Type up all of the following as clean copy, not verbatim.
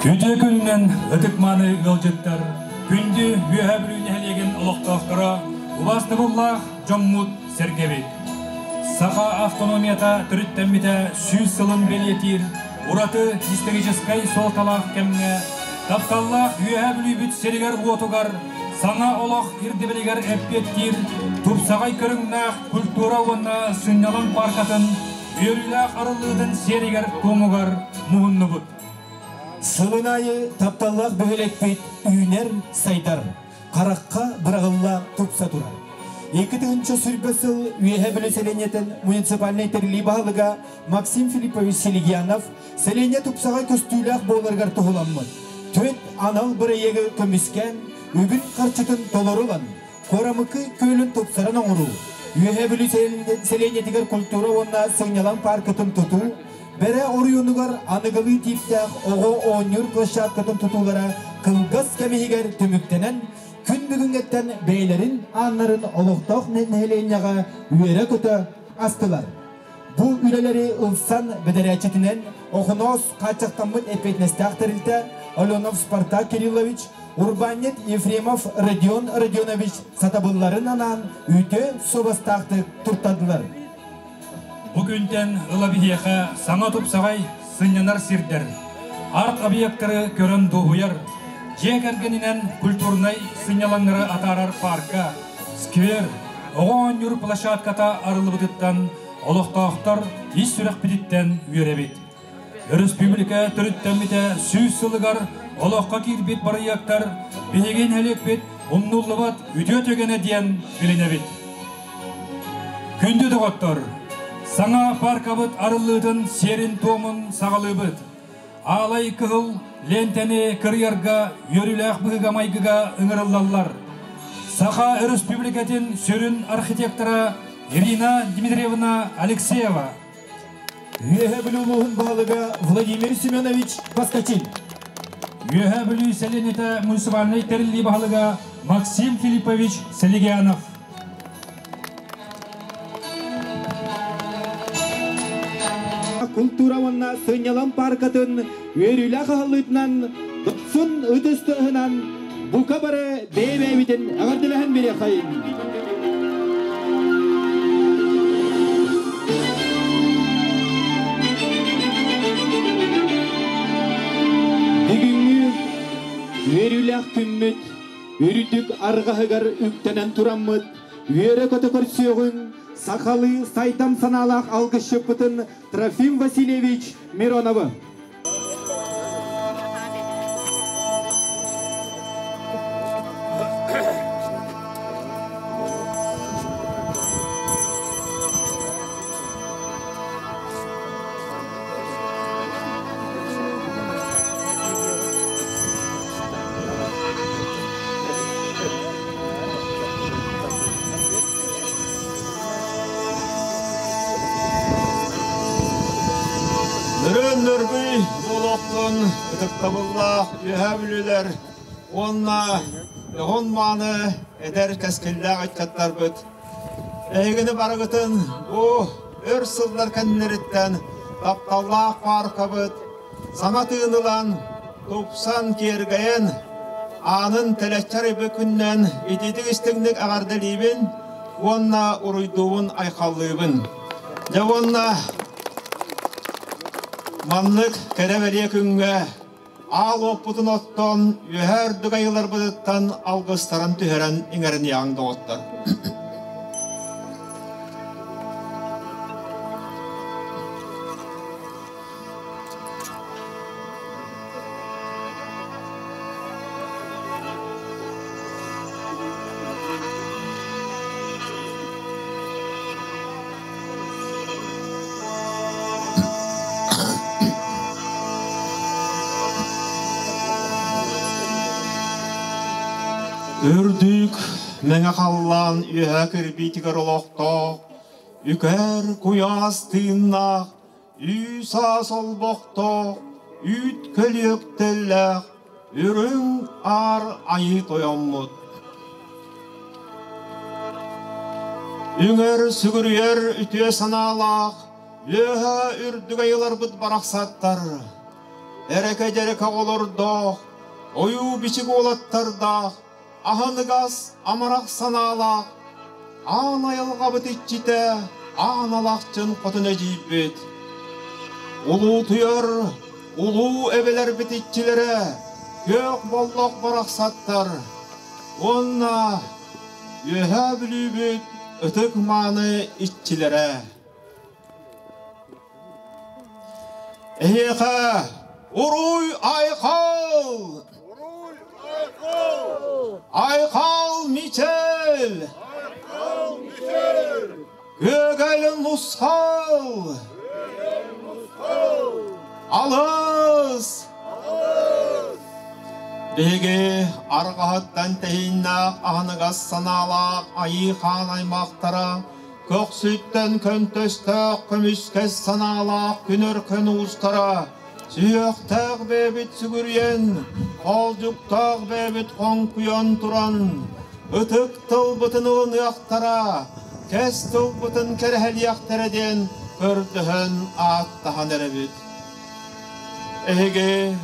Үтүө күнүнэн ытык-мааны ыалдьыттар, күндү Үөһээ Бүлүү нэһилиэгин олохтоохторо, убаастабыллаах дьоммут сэргэбит. Саха автономията төрүттэммитэ 100 сылын бэлиэтиир ураты историческай суолталаах кэмҥэ тапталлаах Үөһээ Бүлүүбүт сиригэр-уотугар саҥа олох ирдэбилигэр эппиэттиир тупсаҕай көрүҥнээх культура уонна сынньалаҥ пааркатын үөрүүлээх арыллыытын сиэригэр-туомугар муһуннубут. Сылын аайы тапталлаах бөһүөлэкпит үүнэр-сайдар, харахха быраҕылла тупса турар. 2020 сыл Үөһээ Бүлүү сэлиэнньэтин муниципальнай тэриллии баһылыга Максим Филиппович Силигиянов сэлиэнньэ тупсаҕай көстүүлээх буоларыгар туһуламмыт түөрт анал бырайыагы көмүскээн, үбүн-харчытын толору ылан, Куорамыкы күөлүн тупсаран оҥоруу, Үөһээ Бүлүү сэлиэнньэтигэр культура уонна сынньалаҥ пааркатын тутуу, Бэрэ оройуонугар аныгылыы тииптээх оҕо оонньуур площадкатын тутуулара кылгас кэм иһигэр түмүктэнэн, күн бүгүҥҥэттэн бэйэлэрин ааннарын олохтоох нэһилиэнньэҕэ үөрэ-көтө астылар. Бу үлэлэри ылсан бэдэрээччитинэн Охоноос хааччахтаммыт эппиэтинэстээх тэрилтэ Оленов Спартак Кириллович, урбаанньыт Ефремов Родион Родионович сатабылларын анаан үтүө суобастаахтык туртардылар. Бу күнтэн ыла биһиэхэ саҥа тупсаҕай сынньанар сирдэр, арт-объектары көрөн дуоһуйар, дьиэ кэргэнинэн культурнай сынньалаҥнары атаарар паарка, сквер, оҕо оонньуур площадката арыллыбытыттан олохтоохтор ис сүрэхпититтэн үөрэбит. Өрөспүүбүлүкэ төрүттэммитэ 100 сылыгар олоххо киирбит бырайыактар биһиги нэһилиэкпит умнуллубат үтүө түгэнэ диэн билинэбит. Күндү доҕоттор, саҥа паркабыт арыллыытын сиэрин-туомун саҕалыыбыт. Аалай кыһыл лиэнтэни кырыйарга үөрүүлээх быһыыга-майгыга ыҥырыллаллар. Саха Өрөспүүбүлүкэтин сүрүн архитектора Ирина Дмитриевна Алексеева. Үөһээ Бүлүү улууһун баһылыга Владимир Семенович Поскачин. Үөһээ Бүлүү сэлиэнньэтэ муниципальнай тэриллии баһылыга Максим Филиппович Селигянов. Култуура уонна сынньалаҥ пааркатын үөрүүлээх аһыллыытынан дохсун ытыс тыаһынан бука бары бэйэ-бэйэбитин эҕэрдэлэһэн бириэхэйин. Бүгүҥҥү үөрүүлээх күммүт үрдүк арҕаһыгар үктэнэн тураммыт үөрэ-көтө көрсүөҕүҥ сахалыы сайдам санаалаах алгысчыппытын Трофим Васильевич Мироновы. Нөрүөн нөргүй буолуохтун ытыктабыллаах үөһээ бүлүүлэр уонна өһөн мааны эдэр кэскиллээх ыччаттарбыт эһигини барыгытын бу өр сыллар кэннилэриттэн тапталлаах пааркабыт саҥа тыын ылан, тупсан, киэргэйэн, аанын тэлэччи арыйбыт күнүнэн итиитик истиҥник эҕэрдэлиибин уонна уруйдуубун айхаллыыбын. Дьэ уонна маннык кэрэ-бэлиэ күҥҥэ аал уоппутун оттон үөһээ үрдүк айыыларбытыттан алгыстарын түһэрэн иҥэриниэҕиҥ доҕоттор. Үрдүк мэҥэ халлаан үөһэ кирбиитигэр олохтоох, үкэр куйаас тыыннаах Үүс-аас олбохтоох, үүт көлүөктэллээх, үрүҥ аар айыы тойоммут. Үҥэр сүгүрүйэр үтүө санаалаах, үөһэ үрдүк айыларбыт барахсаттар. Эрэкэ-дьэрэкэ оҕолордоох, ойуу-бичик уолаттардаах, аһыныгас, амарах санаалаах, аан айылҕабыт иччитэ, аан алахчын хотун эдьиийбит. Улуутуйар улуу эбэлэрбит иччилэрэ, күөх боллох барахсаттар уонна Үөһээ Бүлүүбүт ытык мааны иччилэрэ. Эһиэхэ уруй айхал! Уруй айхал! Айхал Мичел! Айхал Мичел! Күөгэл Нусхал! Күөгэл Нусхал! Алыс! Алыс! Биһиги арҕаһыттан тэһииннээх аһыныгас санаалаах айыы хаан аймахтара Көхсүттэн көнтөстөөх көмүскэс санаалаах күн өркөн уустара, сүһүөхтээх бэйэбит сүгүрүйэн, хоолдьуктаах бэйэбит хоҥкуйан туран, ытык тылбытын ылыныахтара, кэс тылбытын кэрэһэлиэхтэрэ диэн көрдөһөн ааттаһан эрэбит. Эһиги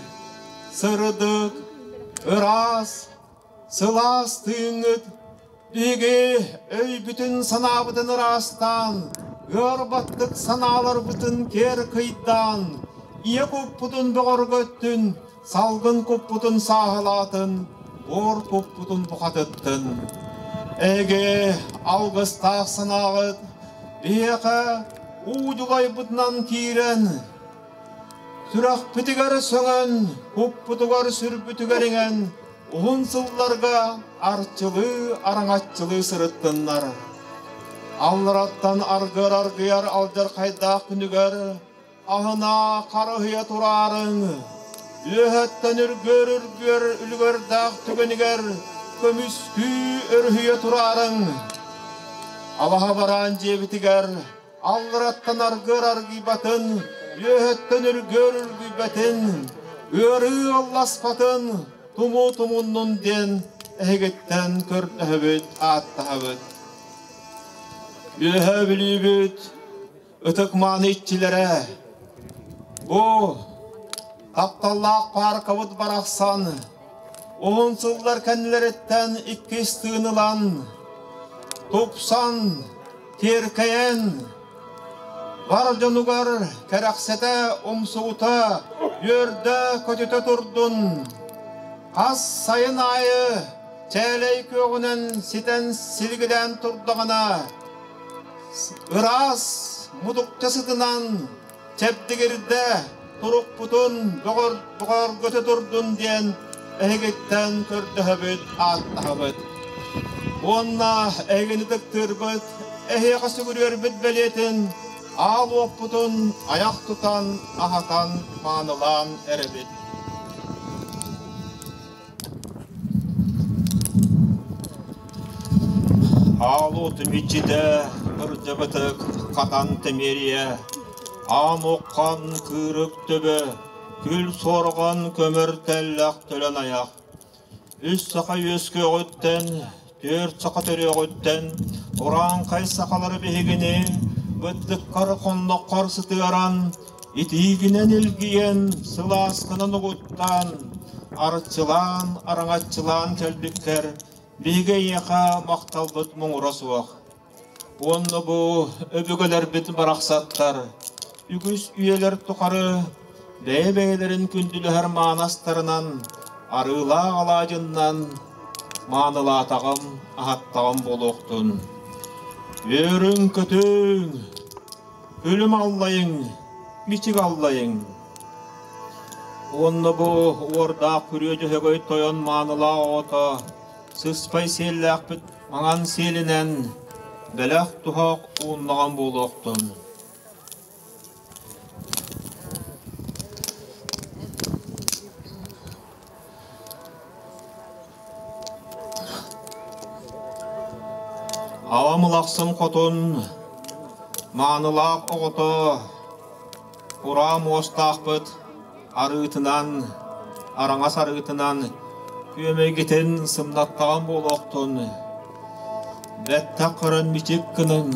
сырдык, ыраас, сылаас тыыҥҥыт Биһиги өйбүтүн-санаабытын ыраастаан, ыар-баттык санааларбытын киэр кыйдаан, ийэ куппутун бөҕөргөттүн, салгын куппутун сааһылаатын, буор куппутун бухатыттын. Эһиги алгыстаах санааҕыт биһиэхэ уу дьулайбытынан киирэн, сүрэхпитигэр сөҥөн, куппутугар-сүрбүтүгэр иҥэн, Уһун сылларга арчылыы, араҥаччылыы сырыттыннар. Аллараттан аргыар аргыйар алдьархайдаах күнүгэр аһына харыһыйа тураарыҥ. Үөһэттэн үргүөр-үргүөр үлүгэрдээх түгэнигэр көмүскүү өрүһүйэ тураарыҥ. Алаһа бараан дьиэбитигэр аллараттан аргыар аргыйбатын, үөһэттэн үргүөр үргүйбэтин, ыарыы алласпатын, тумуу тумуннун диэн эһигиттэн көрдөһөбүт, ааттаһабыт. Үөһэ Бүлүүбүт ытык мааны иччилэрэ, бу тапталлаах пааркабыт барахсан уһун сыллар кэннилэриттэн иккис тыын ылан, тупсан, киэркэйэн, бар дьонугар кэрэхсэтэ, умсугута, үөрдэ-көтүтэ турдун. Хас сайын аайы чээлэй күөҕүнэн ситэн силигилээн турдаҕына, ыраас мутукча сытынан чэбдигирдэ турукпутун бөҕөргөтө турдун диэн эһигиттэн көрдөһөбүт, ааттаһабыт. Уонна эһигини ытыктыырбыт, эһиэхэ сүгүрүөрбүт бэлиэтин аал уоппутун айах тутан, аһатан, маанылаан эрэбит. Аал уотум иччитэ ырдьабытык хатан тэмиэрийэ, аан уххан кыырык төбө, күл суорҕан көмөр тэллэх төлөн айах. Үс саха үөскүөҕүттэн, түөрт саха төрүөҕүттэн, урааҥхай сахалары биһигини быттыккар хонноххор сытыаран, итиигинэн илгийэн, сылааскынан угуттаан, арчылаан, араҥаччылаан кэлбиккэр биһиги эйиэхэ махталбыт муҥура суох. Уонна бу өбүгэлэрбит барахсаттар үгүс үйэлэр тухары бэйэ-бэйэлэрин күндүлэһэр маанастарынан, арыылаах алаадьыннан маанылаатаҕым, аһаттаҕым буолуохтун. Үөрүҥ-көтүҥ, Күлүм аллайыҥ, мичик аллайыҥ. Уонна бу уордаах күрүө дьөһөгөй тойон маанылаах оҕото сыспай сиэллээхпит маҥан сиэлинэн бэлэх туһах ууннаҕан буолуохтун. Аҕам улахсан хотун, маанылаах оҕото, ураа муостаахпыт арыытынан, араҥас арыытынан күөмэйгитин сымнаттаҕын буолуохтун, бэттэх көрөн мичик гыныҥ,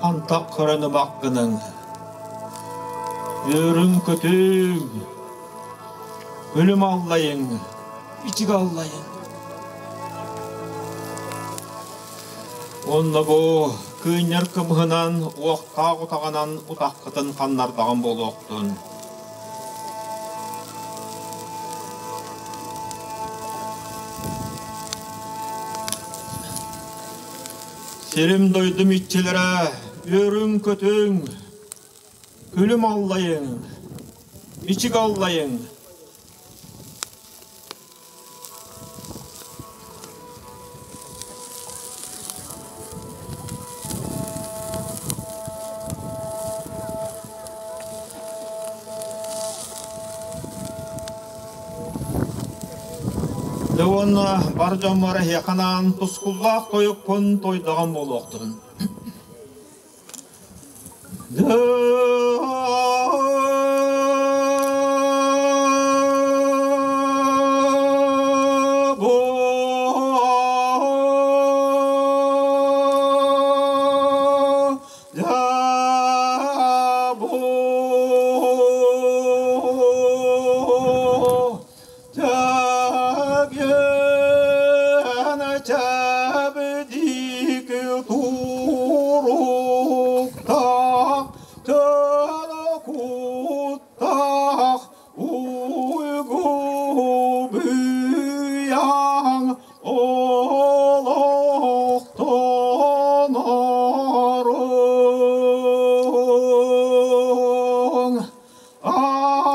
антах көрөн ымах гыныҥ. Үөрүҥ-көтүҥ! Күлүм аллайыҥ, ичиг аллайыҥ. Онно бу кыынньар кымыһынан, уохтаах утаҕынан утаххытын ханнардаҕым буолуохтун. Сирим-дойдум иччилэрэ, үөрүҥ-көтүҥ, күлүм аллайыҥ, ичик аллайыҥ. Дьэ уонна бар дьоммор эһиэхэ анаан тускуллаах тойукпун тойдоҕом буолуохтун.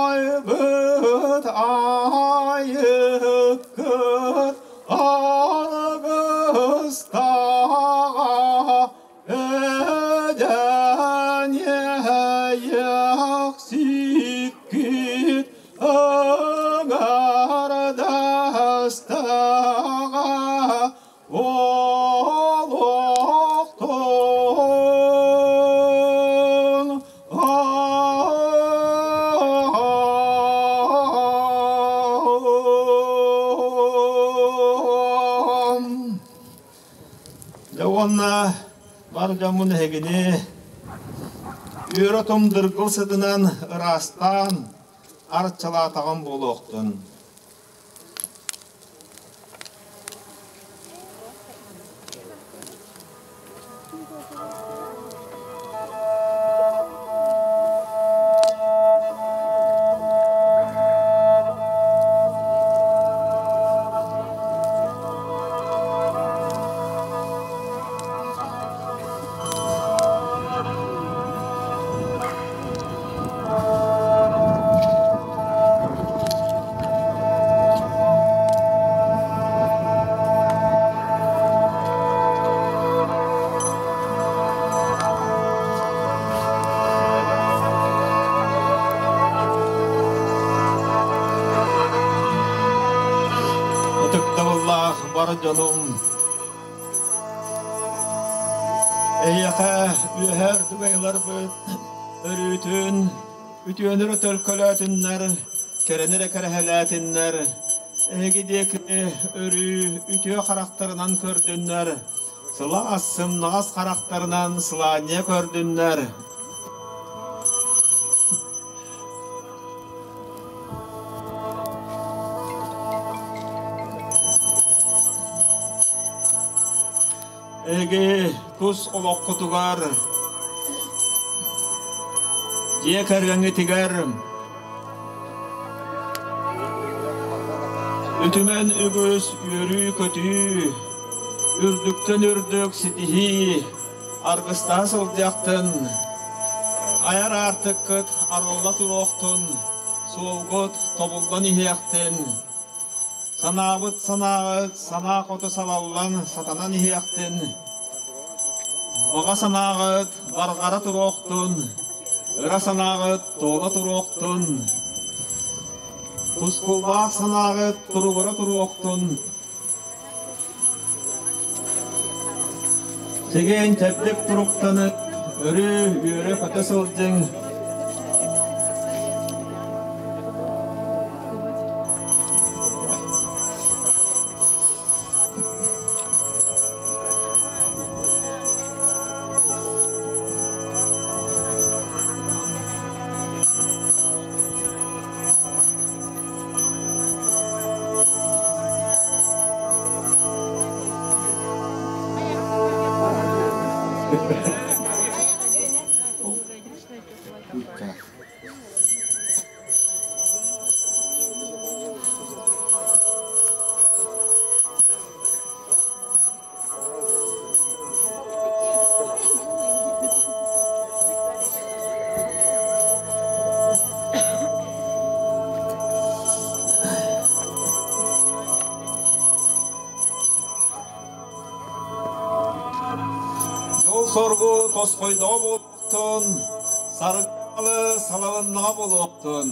Айбыт айыккыт аргыстаҕа эдэн иэйэхсиккит ыҥардастаҕа олохтон Дьэ уонна бар дьоммун эһигини үөрэ тумдургул сытынан ыраастаан арчылаатаҕым буолуохтун. Ытыктабыллаах бар дьонум, эйиэхэ үөһэ үрдүк айыларбыт өрүүтүн үтүөнү эрэ төлкөлөөтүннэр, кэрэни эрэ кэрэһэлээтиннэр, эһиги диэки өрүү үтүө харахтарынан көрдүннэр, сылаас сымнаҕас харахтарынан сылаанньыйа көрдүннэр. Эһиги тус олоххутугар, дьиэ кэргэҥҥитигэр үтүмэн үгүс үөрүү-көтүү, үрдүктэн үрдүк ситиһии аргыстаһа сылдьыахтын, айар аартыккыт арылла туруохтун, суолгут тобуллан иһиэхтин. Санаабыт санааҕыт санаа хоту салаллан сатанан иһиэхтин, баҕа санааҕыт барҕара туруохтун, ыра санааҕыт туола туруохтун, тускуллаах санааҕыт туругура туруохтун. Чэгиэн чэбдик туруктанып, өрүү үөрэ-көтө сылдьыҥ. Дьол-соргу тосхойдоҕо буолуохтун, саргалы салалыннаҕа буолуохтун.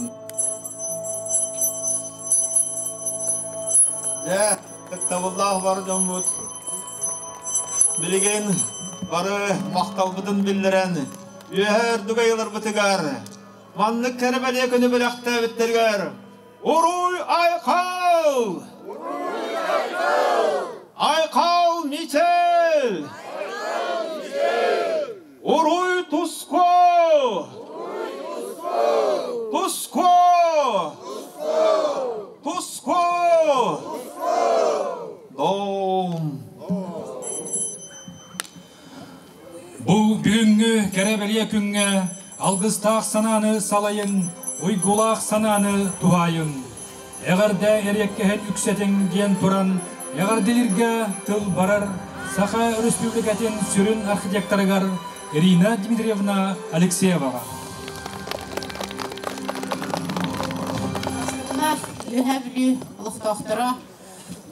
Дьэ, ытыктабыллаах бар дьоммут, билигин бары махталбытын биллэрэн, үөһэ үрдүк айыларбытыгар маннык кэрэ бэлиэ күнү бэлэхтээбиттэригэр Уруй Айхал! Айхал Мичел! Уруй Туску! Туску! Туску! Дом! Бу бүгүҥҥү кэрэ-бэлиэ күҥҥэ алгыстаах санааны салайыҥ, уйгулаах санааны туһаайыҥ. Эҕэрдэ эриэккэһин үксэтиҥ диэн туран, эҕэрдэлииргэ тыл барар Саха Өрөспүүбүлүкэтин сүрүн архитекторыгар Ирина Дмитриевна Алексееваҕа. Үөһээ Бүлүү олохтоохторо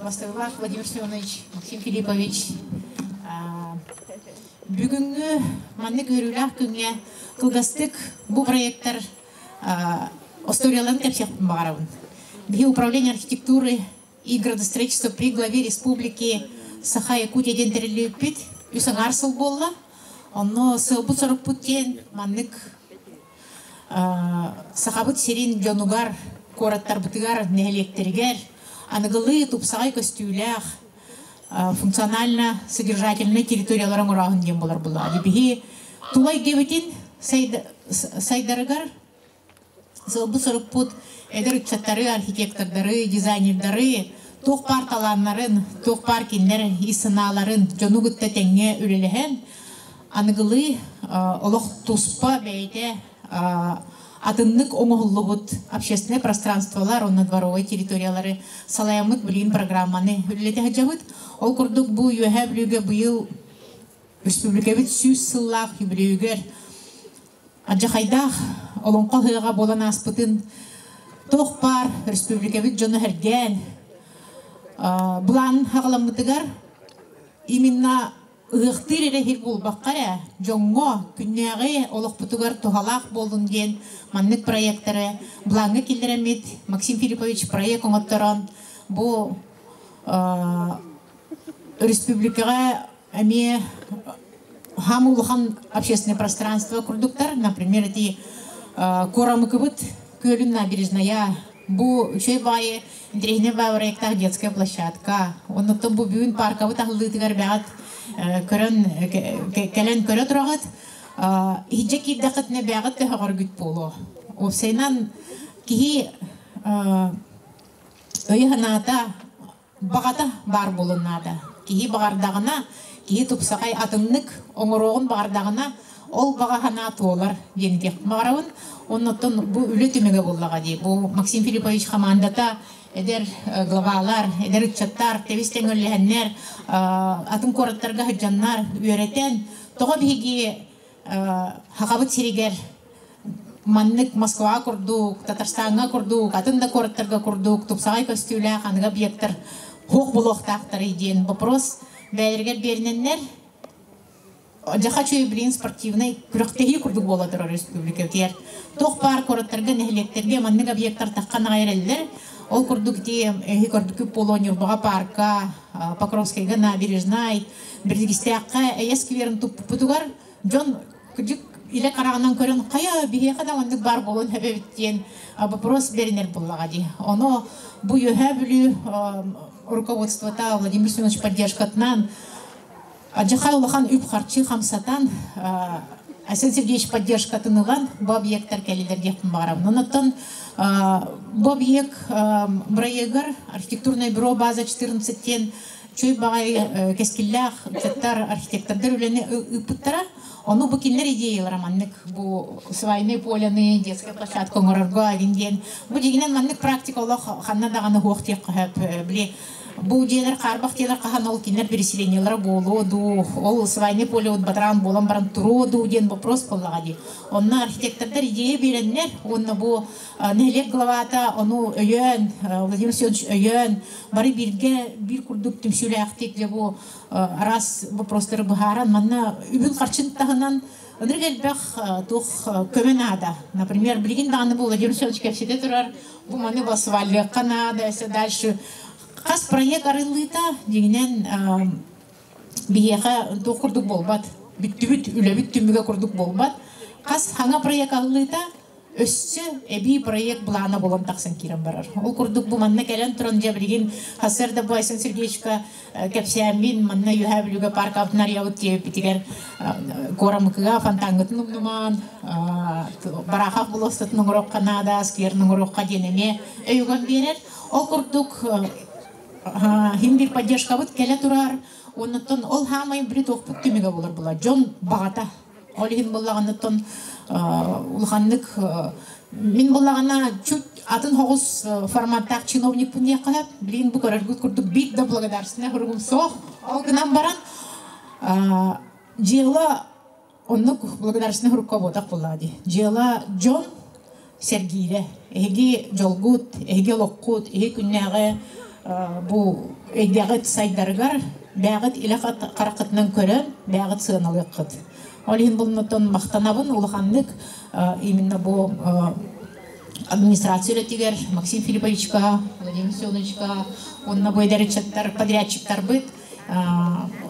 Бастыылаах Владимир Семенович, Максим Филиппович, бүгүҥҥү маннык үөрүүлээх күҥҥэ кылгастык бу проектар историяларын кэпсиэхпин баҕарабын. Биһи управление архитектуры и градостроительства при главе республики Саха-Якутия диэн тэриллибиппит үс аҥаар сыл буолла. Онно сыалбыт-сорукпут диэн маннык Сахабыт сирин дьонугар, куораттарбытыгар, нэһилиэктэригэр аныгылыы тупсаҕай көстүүлээх функционально-содержательнай территориялары оҥорооһун диэн буолар буоллаҕа. Биһи тула эйгэбитин сайдарыгар сыалбыт-сорукпут эдэр ыччаттары, архитектордары, дизайнердары туох баар талааннарын, туох баар кинилэр ис санааларын дьону кытта тэҥҥэ үлэлэһэн аныгылыы олох туспа бэйэтэ атыннык оҥоһуллубут общественнай пространстволар уонна дворовой территориялары салайаммыт билигин программаны үлэлэтэ сылдьабыт. Ол курдук бу Үөһээ Бүлүүгэ быйыл республикабыт 100 сыллаах юбилейыгар алдьархайдаах олоҥхо ыһыаҕа буолан ааспытын туох баар республикабыт дьоно сэргээн былаан хаҕаламмытыгар именно ыһыахтыыр эрэ иһит буолбакка эрэ, дьоҥҥо күннээҕи олохпутугар туһалаах буоллун диэн маннык проектары былааҥҥа киллэрэммит Максим Филиппович проект оҥотторон бу республикаҕа эмиэ хам улахан общественное пространство курдуктар, например, эти Куорамыкыбыт күөлүн набережная, бу үчүгэй баайы интэриэһинэй баай проектаах детская площадка. Оннуттан бу бүгүн паркабыт аһыллыытыгар бэҕэт көрөн кэлэн көрө тураҕыт. Иһдьэ киирдэххитинэ бэҕэт төһөҕөргүт буолуо. Уопсайынан киһи өйө-санаата баҕата баар буолуон наада. Киһи баҕардаҕына, киһи тупсаҕай атыннык оҥоруоҕун баҕардаҕына, ол баҕа санаа туолар диэн этиэхпин баҕарабын. Оннуттан бу үлэ түмүгэ буоллаҕа дии. Бу Максим Филиппович хамаандата эдэр главалар, эдэр ыччаттар тэбис тэҥөллэһэннэр, атын куораттарга сылдьаннар үөрэтэн, тоҕо биһиги Хахабыт сиригэр маннык Москва курдук, Татарстаҥҥа курдук, атын да куораттарга курдук тупсаҕай көстүүлээх аныгы объектар хуох булуохтаахтарый диэн вопрос бэйэлэригэр биэринэннэр дьаха чуй билигин спортивнай күрэхтэһии курдук буола турар республикабытыгар. Туох баар куораттарга, нэһилиэктэргэ маннык объектар таххан аҕай эрэллэр. Ол курдук ити эһи көрбүккүт буолуо Ньурбаҕа парка, Покровскайга набережнай, Бирдигистээххэ Эйэ скверин туппутугар дьон кырдьык илэ хараҕынан көрөн хайа биһиэхэ да оннук баар буолуон сөп эбит диэн вопрос бэринэр буоллаҕа дии. Ону бу Үөһээ Бүлүү руководствота Владимир Семенович поддержкатынан адьахай улахан үп-харчы хамсатан Айсен Сергеевич поддержкатын ылан бу объектар кэллилэр диэхпин баҕарабын. Онон бу объект бырайыагар архитектурное бюро база 14 диэн үчүгэй баҕайы кэскиллээх ыччаттар, архитектордар үлэни ыыппыттара. Ону бу кинилэр идеялара маннык бу свайный поляны, детская площадка оҥорорго диэн. Бу дьиҥинэн маннык практика олох ханна даҕаны суох диэххэ сөп. Били Бу дьиэлэр хаарбах дьиэлэр хаһан ол кинилэр переселениелара буолуо дуу, ол свайный поле батараан буолан баран туруо дуу диэн вопрос буоллаҕа дии. Онно архитектордар идея биэрэннэр уонна бу нэһилиэк главата ону өйөөн, Владимир Семенович өйөөн, бары бииргэ биир курдук түмсүүлээхтик дьэ бу араас вопростары быһааран манна үбүн-харчын таһынан ынырык элбэх туох көмө наада. Например, билигин даҕаны бу Владимир Семенович кэпсэтэ турар, бу маны сваллыахха наада, өссө дальше хас проект арыллыыта дьиҥинэн биһиэхэ туох курдук буолбат, бүттүбүт, үлэбит түмүгэ курдук буолбат. Хас хаҥа проект арыллыыта өссө эбии проект былаана буолан тахсан киирэн барар. Ол курдук бу манна кэлэн туран дьэ билигин сарсыарда бу Айсен Сергеевичка кэпсээммин манна Үөһээ Бүлүүгэ парк алтын диэбиппитигэр Куорамыкыга фонтаҥҥытын умнумаан Барахов болуоссатын оҥоруохха наада, скверин оҥоруохха диэн эмиэ өйүгэн биэрэр. Ол курдук хим бир поддержкабыт кэлэ турар. Оннуттан ол хаамай били туохпут түмүгэ болар була. Дьон баҕата. Ол иһин буллаҕынаттан улаханнык мин буллаҕына чуть атын хоҕус форматтаах чиновникпын диэххэ сөп. Билигин бу көрөргүт курдук биир да благодарственный суругум суох. Ол гынан баран дьыала оннук благодарственный сурукка буотах буоллаҕа дии. Дьыала дьон сэргиирэ. Эһиги дьолгут, эһиги олоххут, эһиги күннээҕи бу эйгэҕит сайдарыгар бэйэҕит илэ хараххытынан көрөн, бэйэҕит сыаналыаххыт. Ол иһин булнутун махтанабын улаханнык именно бу администрация үлэтигэр Максим Филипповичка, Владимир Семеновичка уонна бу эдэр ыччаттар подрядчиктарбыт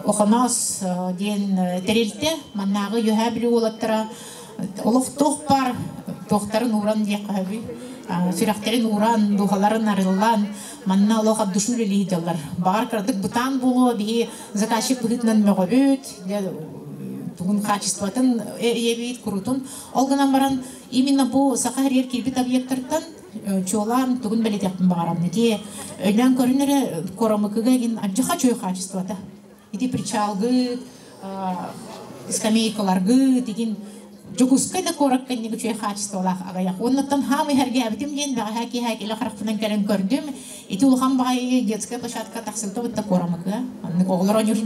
Охоноос диэн тэрилтэ маннааҕы Үөһээ Бүлүү уолаттара олох туох баар туохтарын ууран диэххэ сөбүй сүрэхтэрин ууран дууһаларын арыллан манна олох от души үлэлии сылдьаллар баҕар кыратык бытаан буолуо биһи заказчик быһыытынан мөҕөбүт тугун качествотын ийэбит курутун ол гынан баран именно бу саха сиригэр киирбит объектартан чуолаан тугун бэлиэтиэхпин баҕарабын ити өйдөөн көрүн эрэ коромыкыга игин адьаха чуй качествота ити причалгыт скамейкаларгыт игин Дьокуускай да куоракка инник үчүгэй хаачыстыбалаах аҕыйах. Уоннаттан хаам иһэргээбитим диэн бэҕэһээ киэһэ илэ харахпынан кэлэн көрдүм. Ити улахан баҕайы детская площадка тахсыбыта бытта куорамыкыа. Оннук оҕолор оонньуур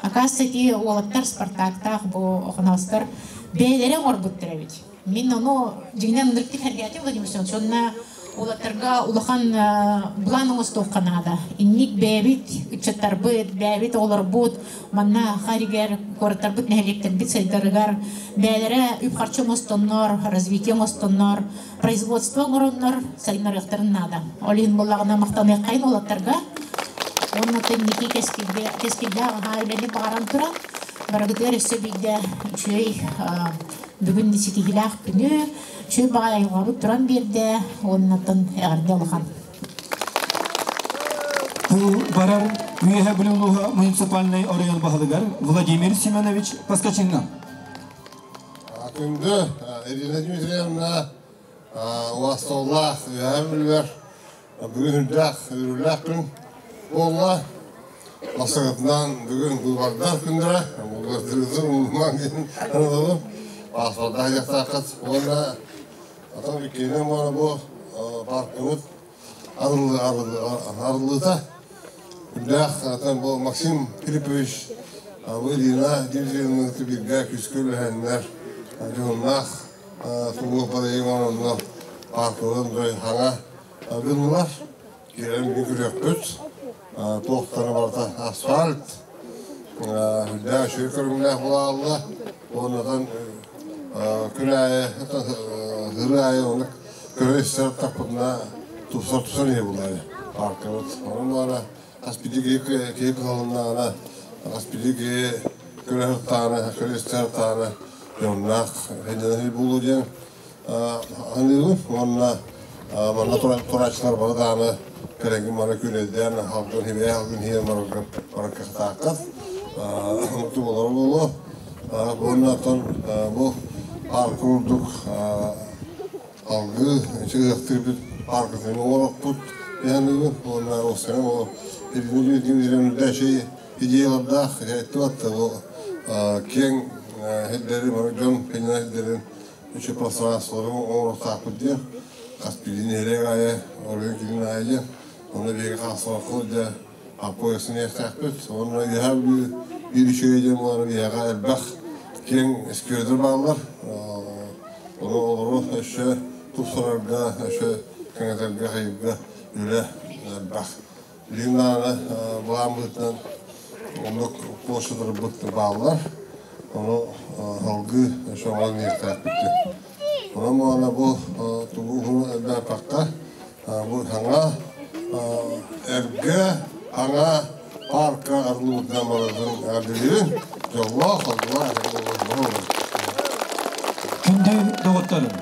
Оказывается, ити уолаттар Спартактаах бу охоноостор бэйэлэрэ оҥорбуттар эбит. Мин ону дьиҥинэн ынырыктык сэргээтим Владимир Семенович. Онно уолаттарга улахан былаан оҥостуохха наада. Инник бэйэбит ыччаттарбыт, бэйэбит оҕолорбут манна харигэр куораттарбыт, нэһилиэктэрбит сайдарыгар бэйэлэрэ үп-харчы оҥостоннор, развитие оҥостоннор, производство оҥороннор сайыннарыахтарын наада. Ол иһин буоллаҕына махтаныаххайын уолаттарга. Уонна инники кэскилгэ кэскиллээх аһаа үлэни баҕаран туран барыгытыгар өссө биирдэ үчүгэй бүгүн ситиһиилээх күнү үчүгэй баҕайы айылҕабыт туран биэрдэ уоннаттан эҕэрдэ улахан. Тыл барар Үөһэ Бүлүү улууһа муниципальнай оройуон баһылыгар Владимир Семенович Поскачиҥҥа. Күндү Ирина Дмитриевна уастоллаах Үөһэ Бүлүүгэр бүгүн үрдээх үөрүүлээх күн буолла. Бастакытынан бүгүн быыбардар күннэрэ, быыбардыыргытын умнумаҥ диэн ыҥырабын. Паспордаах дьахтааххыт уонна атын иккиһинэн буолар бу паркабыт арыллыыта. Үрдээх атын бу Максим Филиппович бу Ирина Дмитриевна бииргэ күүскэ үлэһэннэр дьоһуннаах тулуох барайын оҥороннор паркабытын хаҥа гыннылар. Киирэн күрүөхпүт, туохтара барыта асфальт, үрдээх үчүгэй көрүҥнээх буолаалла, уоннатан күн аайы, ыры аайы оннук көрө-истэ тахпытына тупсар тупсан иһэ буолаайы паркабыт. Онон баара хас биирдии киһи кыһалыннаҕына, хас биирдии киһи көрө сырыттаҕына, көрө-истэ сырыттаҕына дьонноох хайдана буолуо диэн аныыбын уонна манна турааччылар бары даҕаны кэлэҥҥин маны күнэйдээн халгын хибээ халгын хиэн барарга барарга сатааккат тубалара буолуо уонна оттон бу парка курдук алгыы ыһыахтыырбыт паркатын оҥороппут диэханыыбын уонна уопсайынан ол ирдэнүү идеялардаах эттибатта бу киэҥ сирдэри бары дьон пеннер сирдэрин үчү пространстволары оҥоруохтаахпыт диэн хас биирдии нэһилиэк аайы оройуон киинин аайы диэн онно биһиги хаалсыбакка дьэ. Аппойасыныахтаахпыт. Онно үөһээ Бүлүү биир үчүгэй диэн буолар биһиэхэ элбэх киэҥ сквердэр бааллар. Ону олору өссө тупсарарга, өссө кэҥэтэргэ, хайыырга үлэ элбэх. Билигин даҕаны былаан быһыытынан оннук площадьларбыт бааллар. Ону салгыы өссө оҥорон иһиэхтээхпит диэн. Онон буолана бу тугу уһун элбээппэххэ бу саҥа эргэ саҥа парка арыллыбытынан барытын эҕэрдэлиибин. Дьоллоох, соргулаах Күндү доҕотторум,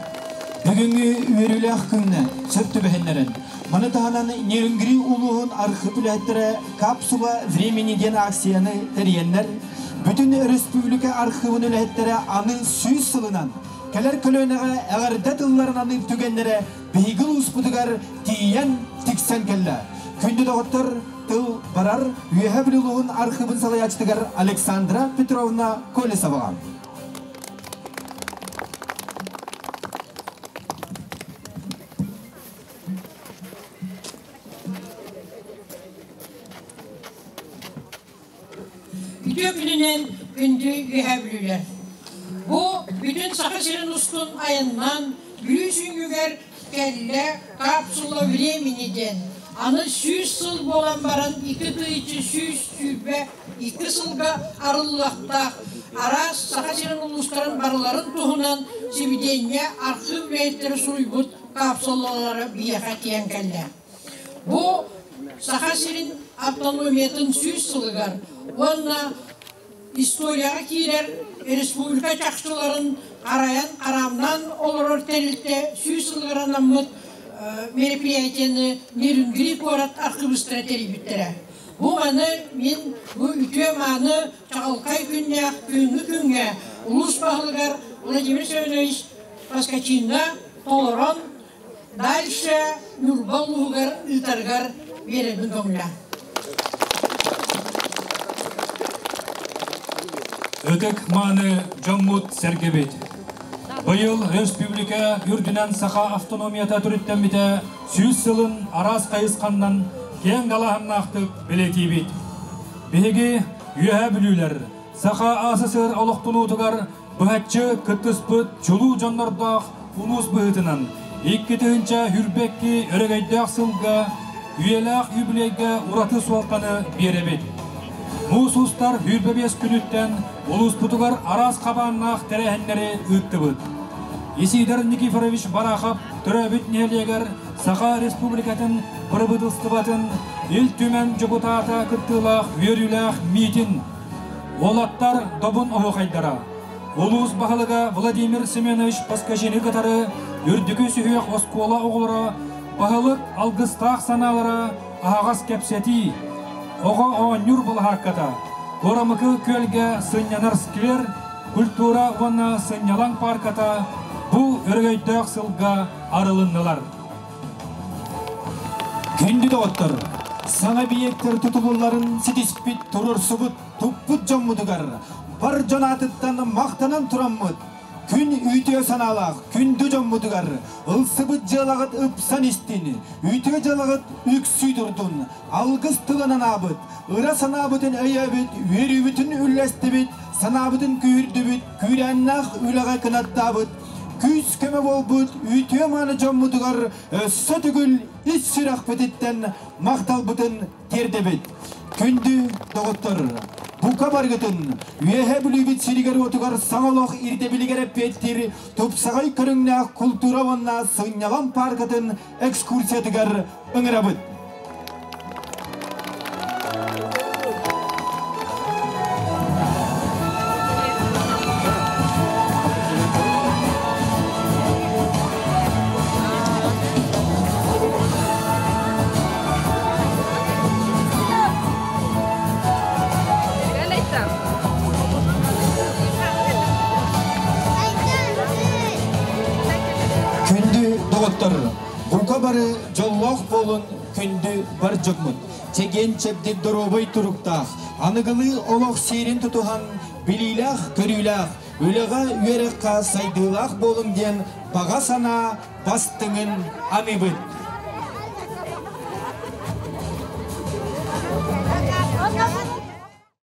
бүгүҥҥү үөрүүлээх күҥҥэ сөп түбэһиннэрэн, маны таһынан Нерюнгри улууһун архыып үлэһиттэрэ «Капсула времени» диэн акцияны тэрийэннэр, бүтүн өрөспүүбүлүкэ архыыбын үлэһиттэрэ аны 100 сылынан кэлэр көлүөнэҕэ эҕэрдэ тылларын аныыр түгэннэрэ биһиги улууспутугар тиийэн тиксэн кэллэ. Күндү доҕоттор, тыл барар Үөһээ Бүлүү улууһун архыыбын салайааччытыгар Александра Петровна Колесоваҕа. Үтүө күнүнэн күндү Үөһээ Бүлүүлэр! Бу бүтүн Саха сирин устун айаннаан Бүлүү сүнньүгэр кэллэ капсула времени диэн. Аны 100 сыл буолан баран 2122 сылга арыллыахтаах араас Саха сирин улуустарын барыларын туһунан сибидиэнньэ архыып үлэһиттэрэ суруйбут капсулалара биһиэхэ тиийэн кэллэ. Бу Саха сирин автономиятын 100 сылыгар уонна историяҕа киирэр республика чахчыларын харайан хараамнаан олорор тэрилтэ 100 сылыгар анаммыт мероприятиены Нерюнгри куорат архивистара тэрийбиттэрэ. Бу маны мин бу үтүө-мааны чаҕылхай күннээх күһүҥҥү күҥҥэ улуус баһылыгар Владимир Семенович Поскачиҥҥа толорон Дальше Ньурба улууһугар ыытарыгар биэрэрбин көҥүлэ. Ытык мааны дьоммут сэргэбит. Быйыл республика үрдүнэн саха автономията төрүттэммитэ 100 сылын араас хайысханнан киэҥ далааһыннаахтык бэлиэтиибит. Биһиги Үөһээ Бүлүүлэр Саха АССР олохтонуутугар быһаччы кыттыспыт чулуу дьоннордоох улуус быһыытынан 2022 өрөгөйдөөх сылга үйэлээх юбилейга ураты суолтаны биэрэбит. Муус устар 25 күнүттэн улууспутугар араас хабааннаах тэрээһиннэри ыыттыбыт. Исидор Никифорович Барахов төрөөбүт нэһилиэгэр Саха Республикатын Бырабыыталыстыбатын Ил Түмэн дьокутаата кыттыылаах үөрүүлээх миитин Уолаттар добун оһуохайдара. Улуус баһылыга Владимир Семенович Поскачины кытары үрдүкү сүһүөх оскуола оҕолоро баһылык алгыстаах санаалара аһаҕас кэпсэтии, оҕо оонньуур былаһаакката, Куорамыкы күөлгэ сынньанар сквер, культура уонна сынньалаҥ паарката бу өрөгөйдөөх сылга арылыннылар. Күндү доҕоттор, саҥа эбийиэктэр тутулулларын ситиспит, туруорсубут, туппут дьоммутугар бар дьон аатыттан махтанан тураммыт, күн үтүө санаалаах күндү дьоммутугар ылсыбыт дьыалаҕыт ыпсан истин, үтүө дьыалаҕыт үксүү турдун, алгыс тылын анаабыт, ыра санаабытын өйөөбүт, үөрүүбүтүн үллэстибит, санаабытын күүһүрдүбүт, күүрээннээх үлэҕэ кынаттаабыт, күүс-көмө буолбут үтүө-мааны дьоммутугар өссө төгүл ис сүрэхпититтэн махталбытын тиэрдэбит. Күндү доҕоттор, бука барыгытын Үөһээ Бүлүүбүт сиригэр-уотугар саҥа олох ирдэбилигэр эппиэттиир тупсаҕай көрүҥнээх култуура уонна сынньалаҥ пааркатын экскурсиятыгар ыҥырабыт. Күндү доҕоттор, бука бары дьоллоох буолун күндү бар дьоммут. Чэгиэн чэбдик доруобай туруктаах, аныгылыы олох сиэрин тутуһан, билиилээх, көрүүлээх, үлэҕэ, үөрэххэ сайдыылаах буолун диэн баҕа санаа бастыҥын аныыбыт.